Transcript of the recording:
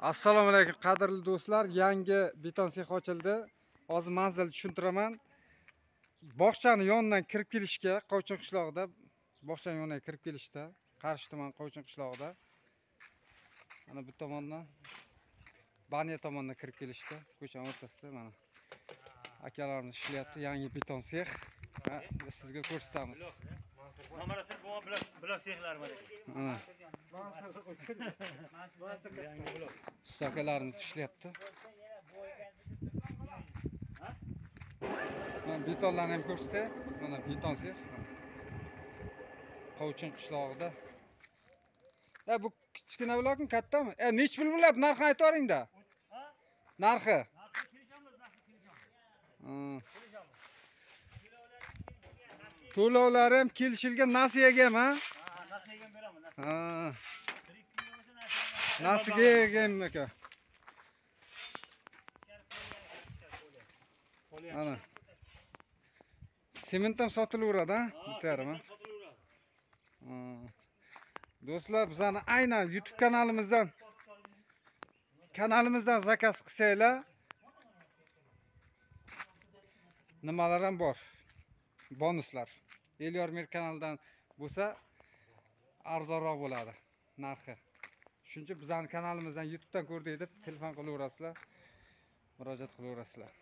Assalomu alaykum qadrli do'stlar, yangi beton sex ochildi. Hozir manzil tushuntiraman. Bog'chani yonidan kirib kelishga, Qovchin qishlog'ida, bog'chani yonidan kirib kelishda, Qarshi tuman Qovchin qishlog'ida. Mana bu tomondan Baniya tomondan kirib kelishda, ko'chaning o'rtasida mana akalarimiz ishlayapti, yangi beton sex. Biz sizga ko'rsatamiz. Nomarasi bu blok sexlari bor ekan. Mana. Usta akalarimiz ishlayapti. Mana betonlarni ham ko'rsatay. Mana beton sex. Qovchin qishlog'ida. Bu kichkina blokmi, kattami? Nech pul bo'ladi? Narxini aytib yuboring-da. Narxi. Kelishamiz, narxi kelishamiz. To'lovlari ham kelishilgan, nasiyaga ham, ha? Nasiyaga ham beraman. Ha. Nasiyaga ham aka. Ana. Sement ham sotilaveradi, ha? Bitta yarim, ha? Do'stlar, bizani aynan YouTube kanalimizdan zakaz qilsanglar, nimalar ham bor? Bonuslar. Elyor Mir kanalidan bo'lsa arzonroq bo'ladi narxi. Shuning uchun bizning kanalimizdan YouTube'dan ko'rdik deb telefon qilaverasizlar, murojaat qilaverasizlar.